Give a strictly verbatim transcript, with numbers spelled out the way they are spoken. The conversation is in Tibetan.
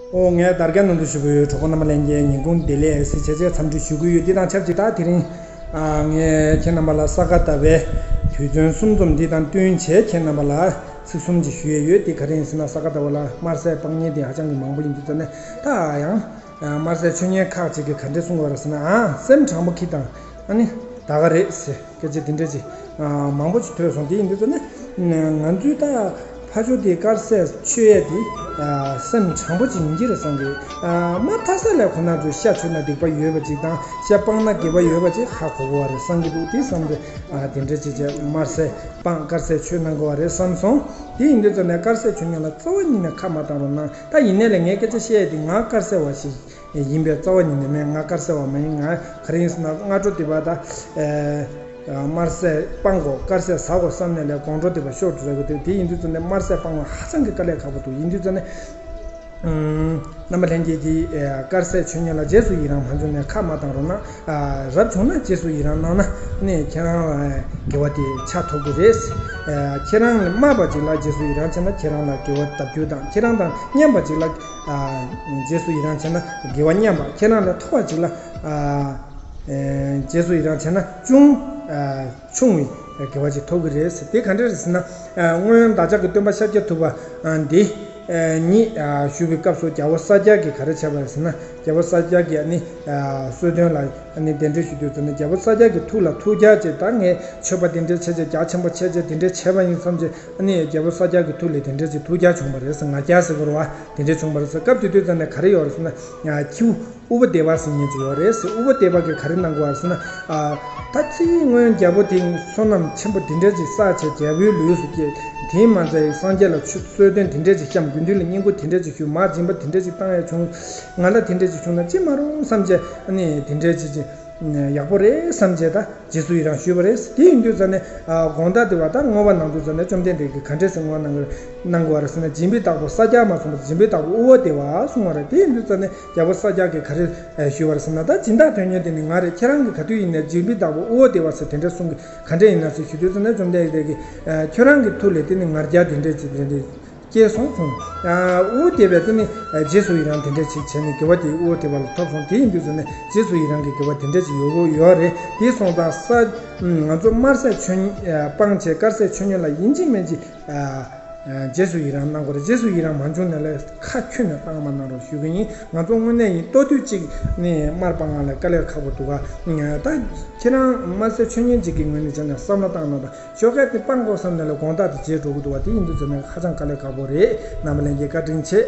ཨོ། ངས་དར་རྒྱས་ནང་དུ་ཞུ་གི་ཡོད། གྲོགས་པོ་རྣམ་པ་ལྷན་རྒྱས་ཉིན་གུང་བདེ་ལེགས་ཟེར་བྱས་བྱས་འཚམས་འདྲི་ཞུ་གི་ཡོད། འདི་དང་ཆབས་ཅིག་ད་དེ་རིང་ཨ་ངས་ཁྱེད་རྣམ་པ་ལ་ས་ག་ཟླ་བའི་དུས་ཚོད་གསུམ་འཛོམས་འདི་དང་བསྟུན་བྱས་ཁྱེད་རྣམ་པ་ལ་ཚིག་གསུམ་ཅིག་ཞུ་ཡས་ཡོད། དེ་ག་རེ་ཡིན་ཟེར་ན། ས་ག་ཟླ་བ་ལ་དམར་ཟས་སྤང་མཁན་དེ་ཧ་ཅང་གི་མང་པོ་ཡིན་དུས་ཙང་ནས། ད་ཡང་དམར་ཟས་མཆོད་མཁན་ཁག་ཅིག་གིས་ག་འདྲས་གསུང་གི་ཡོད་རེད་ཟེར་ན། ཨ་སེམས་དྲང་པོ་ཁྱི་དང་ཨ་ནི་ད་ག་རེད་ཟེར། སྐད་ཆ་དེ་འདྲ་ཅིག་ཨ་མང་པོ་ཅིག་ཐོས་སོང་། དེ་ཡིན་དུས་ཙང་ནས་ང་ཚོའི་ད་ཕ་ཇོ་དེ་དཀར་ཟས་མཆོད་ཡས་དེ་ཨ་སེམས་དྲང་པོ་ཅིག་ཡིན་གྱི་རེད་བསམ་གི། ཨ་མ་མཐའ་ས་ལས་ཁོ་ན་ཚོས་ཤ་མཆོད་ན་སྡིག་པ་ཡོད་པ་ཅིག་དང་། ཤ་སྤངས་ན་དགེ་བ་ཡོད་པ་ཅིག་ཧ་གོ་གོ་བ་རེད་བསམ་གི་འདུག། དེ་བསམ་སྟེ་ཨ་དེ་འདྲ་ཅིག་བྱས། དམར་ཟས་སྤངས། དཀར་ཟས་མཆོད་གནང་དགོས་བ་རེད་བསམ་སོང་། དེ་ཡིན་དུས་ཙང་ནས་དཀར་ཟས་མཆོད་མཁན་ལ་རྩ་བ་ཉིད་ནས་ཁ་མ་བཏང་རོགས་གནང་། ད་ཡིན་ནའི་ལས་ངས་སྐད་ཆ་བཤད་ཡས་དེ་ང་དཀར་ཟས་པ་ཞིག་ཡིན་པའི་རྩ་བ་ཉིད་ནས་མེད། ང་དཀར་ཟས་པ་མ་ཡིན། ང་ག་རེ་ཡིན་ཟེར་ན། སྔ་དྲོ་དེ་བ་ད་ཨེ་དམར་ཟས་སྤང་དགོས། དཀར་ཟས་ཟ་དགོས་བསམ་ནས་ལས་དགོང་དྲོ་དེ་བ་ཤོག་བྲོ་ཟ་གི་འདུག། དེ་ཡིན་དུས་ཙང་ནས་དམར་ཟས་སྤང་བ་ཧ་ཅང་གི་དཀའ་ལས་ཁག་པོ་འདུག། ཡིན་དུས་ཙང་ནས་ཨུམ་རྣམ་པ་ལྷན་རྒྱས་ཀྱིས་ཨེ་དཀར་ཟས་མཆོད་མཁན་ལ་རྗེས་སུ་ཡི་རང་མ་བྱུང་ནས་ཁ་མ་བཏང་རོགས་གནང་། ཨ་རབ་བྱུང་ན་རྗེས་སུ་ཡི་རང་གནང་ན་ནི་ཁྱེད་རང་ལ་དགེ་བ་དེ་ཆ་ཐོབ་ཀྱི་རེད། ཨ་ཁྱེད་རང་ལས་དམའ་བ་ཅིག་ལ་རྗེས་སུ་ཡི་རང་བྱས་ན་ཁྱེད་རང་ལ་དགེ་བ་ལྡབ་འགྱུར་དང་། ཁྱེད་རང་དང་མཉམ་པ་ཅིག་ལ་ཨ་རྗེས་སུ་ཡི་རང་བྱས་ན་དགེ་བ་མཉམ་པ། ཁྱེད་རང་ལས་མཐོ་བ་ཅིག་ལ་ཨ་ཨེ་རྗེས་སུ་ཡི་རང་བྱས་ན་ཅུང་ཨ་ཆུང་བའི་དགེ་བ་ཅིག་ཐོབ་ཀྱི་རེད་ཟེར། དེ་ག་འདྲ་རེད་ཟེར་ན། ཨ་སྔོན་བདག་ཅག་གི་སྟོན་པ་ཤཱཀྱ་ཐུབ་པ་ཨ་འདི་ཨ་ཉིད་ཨ་བཞུགས་པའི་སྐབས་སུ་རྒྱལ་པོ་ས་སྐྱ་གིས་ག་རེ་བྱས་པ་རེད་ཟེར་ན། རྒྱལ་པོ་ས་སྐྱ་གིས་ཨ་ནི་ཨ་གསོལ་སྟོན་ལ་ཨ་ནི་གདན་འདྲེན་ཞུ་དུས་ཙམ་ནས། རྒྱལ་པོ་ས་སྐྱ་གི་ཐུགས་ལ་ཐུགས་རྒྱལ་བྱས། ད་ངས་མཆོད་པ་དེ་འདྲའི་ཆེ་ཆེ་རྒྱ་ཆེན་པོ་ཆེ་ཆེ་དེ་འདྲའི་བྱས་པ་ཡིན་བསམ་བྱས། ཨ་ནི་རྒྱལ་པོ་ས་སྐྱ་གི་ཐུགས་ལ་དེ་འདྲ་ཅིག་ཐུགས་རྒྱལ་བྱུང་བ་རེད་ཟེར། ང་རྒྱལ་ཟེར་དགོས་རེད་བ། དེ་འདྲ་བྱུང་བ་རེད་ཟེར། སྐབས་དེ་དུས་ཙམ་ནས་ག་རེ་ཡོད་རེད་ཟེར་ན། ཨ་ཁྱེའུ་ཨུ་པ་དེ་བ་ཟེར་མཁན་ཅིག་ཡོད་རེད་ཟེར། ཨུ་པ་དེ་བ་གིས་ག་རེ་གནང་གི་ཡོད་རེད་ཟེར་ན། ཨ་ད་ཚེ་སྔོན་རྒྱལ་པོ་དེ་བསོད་ནམས་ཆེན་པོ་དེ་འདྲ་ཅིག་བསགས་བྱས་རྒྱལ་པོའི་ལུས་སུ་སྐྱེས། དེས་མ་ཚད་སངས་རྒྱས་ལ་ཆོས་གསོལ་སྟོན་དེ་འདྲ་ཅིག་བཤམས། དགེ་འདུན་ལ་བསྙེན་བཀུར་དེ་འདྲ་ཅིག་ཞུས། མར་སྦྱིན་པ་དེ་འདྲ་ཅིག་བཏང་ཡས་བྱུང་། ང་ལ་དེ་འདྲ་ཅིག་བྱུང་ན་ཅི་མ་རུང་བསམ་བྱས། ཨ་ནི་དེ་འདྲ་ཅིག་ཅིག་ཡག་པོ་རེད་བསམ་བྱས་ད་རྗེས་སུ་ཡི་རང་ཞུས་པ་རེད། དེ་ཡིན་དུས་ཙམ་ནས་ཨ་དགོང་དག་དེ་བ་ད་བསྔོ་བ་གནང་དུས་ཙམ་ནས་བཅོམ་ལྡན་འདས་ཀྱིས་ག་འདྲས་སེ་བསྔོ་བ་གནང་གི་གནང་དགོས་པ་རེད་ཟེར་ན། སྦྱིན་པའི་བདག་པོ་ས་སྐྱ་མ་གསུངས་པར་སྦྱིན་པའི་བདག་པོ་ཨུ་པ་དེ་བ་གསུངས་པ་རེད། དེ་ཡིན་དུས་ཙམ་ནས་རྒྱལ་པོ་ས་སྐྱ་གིས་ག་རེ་ཞུས་པ་རེད་ཟེར་ན། ད་སྦྱིན་བདག་དོན་གཉེར་དེ་ནི་ང་རེད། ཁྱེད་རང་གིས་ག་དུས་ཡིན་ནའི་སྦྱིན་པའི་བདག་པོ་ཨུ་པ་དེ་བ་ཟེར་དེ་འདྲས་གསུང་གི། ག་འདྲས་ཡིན་ན་ཟེར་ཞུ་དུས་ཙམ་ནས་བཅོམ་ལྡན་འདས་ཀྱིས་ཨ་ཁྱོད་རང་གི་ཐུགས་ལ་དེ་ནི་ང་རྒྱལ་དེ་འདྲས་ཅིག་དེ་འདྲས་སྐྱེས་སོང་གསུངས། ཨ་ཨུ་པ་དེ་བས་དེ་ནི་རྗེས་སུ་ཡི་རང་དེ་འདྲས་ཅིག་བྱས་ནས་དགེ་བ་དེ་ཨུ་པ་དེ་བ་ལ་ཐོབ་སོང་། དེ་ཡིན་དུས་ཙམ་ནས་རྗེས་སུ་ཡི་རང་གི་དགེ་བ་དེ་འདྲས་ཅིག་ཡོད་དགོས་ཡོད་རེད། དེ་སོང་ཙང་ས་ང་ཚོ་དམར་ཟས་མཆོད་སྤངས་བྱས་དཀར་ཟས་མཆོད་མཁན་ལ་ཡིན་གཅིག་མིན་གཅིག་ཨ་རྗེས་སུ་ཡི་རང་གནང་དགོས་རེད། རྗེས་སུ་ཡི་རང་མ་བྱུང་ན་ལས་ཁ་ཁྱོན་ནས་བཏང་མ་གནང་རོགས་ཞུ་གི་ཡིན། ང་ཚོ་དངོས་གནས་ཡིན་ལྟོ་དུས་གཅིག་ནས་དམར་སྤང་ང་ལ་དཀའ་ལས་ཁག་པོ་འདུག་ག། ད་ཁྱེད་རང་དམར་ཟས་མཆོད་མཁན་གཅིག་གི་ངོས་ནས་བྱས་ན་བསམ་བློ་བཏང་ན་ད། ཞོགས་ཀས་དེ་སྤང་དགོས་བསམ་ནས་ལ་དགོང་དག་དེ་བརྗེད་འགྲོ་གི་འདུག་བ། དེ་ཡིན་དུས་ཙམ་ནས་ཧ་ཅང་དཀའ་ལས་ཁག་པོ་རེད། རྣམ་པ་ལྷན་རྒྱས་བཀའ་དྲིན་ཆེ།